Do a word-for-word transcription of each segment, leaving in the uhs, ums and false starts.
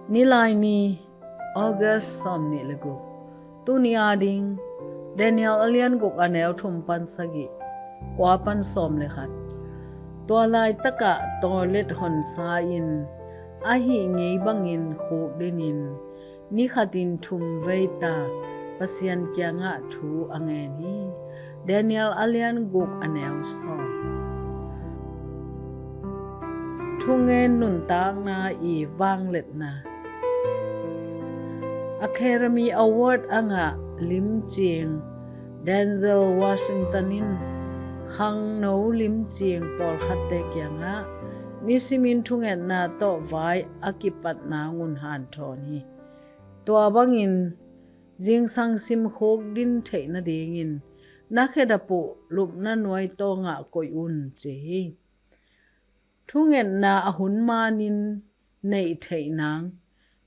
Nilaini, August sawmnih le guk. Tuni ading Daniel a lian guk a neu thum pan sagih, kua pan sawm le khat. Tua laitakah tawlet honsa in a hih ngei bangin khukdinin ni khatin thum vei ta Pasian kiangah thu a ngen hi. Daniel a lian guk a neu sawm. Thungen nuntakna i vangliatna. Academy Award a ngah limcing Denzel Washington in khangno limcing pawlkhatte kiangah nisimin thungetna tawh vai a kipatna ngun hanthawn hi. Tua bangin zingsang simkhuk din theih nadingin na khedap uh lupna nuai tawngah koih un, ci hi. Thungetna a hun manin neih theih nang,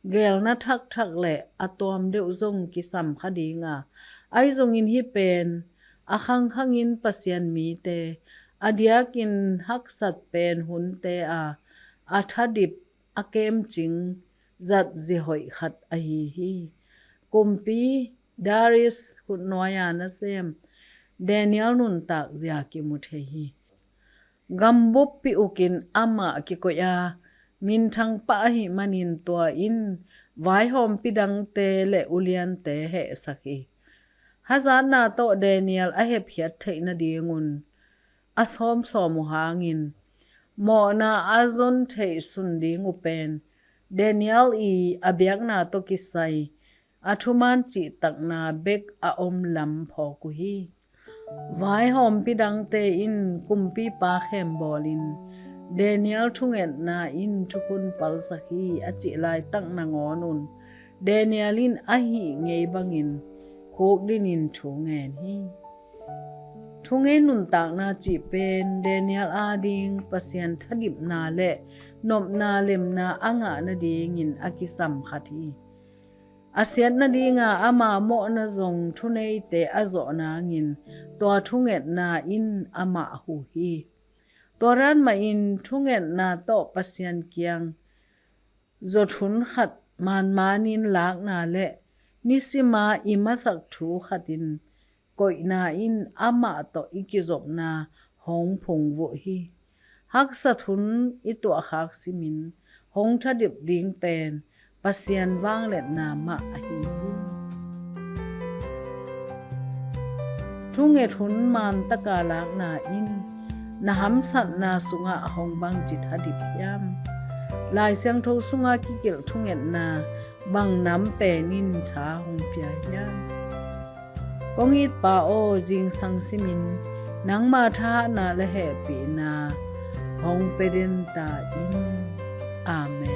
geelna thakthak le a tuam deuh zong kisam kha dinga, ahi zongin hih pen a khangkhangin Pasian mite a diakin haksat pen hunte a a thadip a kemcing zat zihoih khat ahi hi. Kumpi Darius khutnuai-a nasem Daniel nuntak zia kimu thei hi. Gambuppi ukin amah kikoih a minthang pah ahih manin tua in vaihawmpi dangte le uliante hehsak hi. Hazatna tawh Daniel a hepkhiat theih nadingun a sawmsawm uh hangin mawhna a zon theih sun ding uh pen Daniel i a biakna tawh kisai a thuman cihtakna bek a om lam phawk uh hi. Vaihawmpi dangte in kumpipa khembawlin Daniel thungetna in thukhun palsak hi a cih laitak nangawn un Daniel in a hih ngei bangin khukdinin thu ngen hi. Thungen nuntakna cih pen Daniel ading Pasian thadipna le nopna lemna a ngah nadingin a kisam khat hi. A siat nadinga ama mawhna zong thuneite a zawh nangin tua thungetna in amah hu hi. Tua dan mahin thungetna tawh Pasian kiang zawt hun khat manmanin lakna le nisima i masak thu khatin koihna in amah tawh i kizopna hong phungvuh hi. Haksat hun i tuahkhak simin hong thadip ding pen Pasian vangliatna mah ahi hi. Thunget hun mantaka lakna in na hamsatna sungah hong bangci thadip hiam? Lai Siangtho sunga kikilh thungetna bang nam pen in tha hong pia hiam? Kong it Pa aw, zingsang simin nangma thahatna le hehpihna hong pia den ta in. Amen.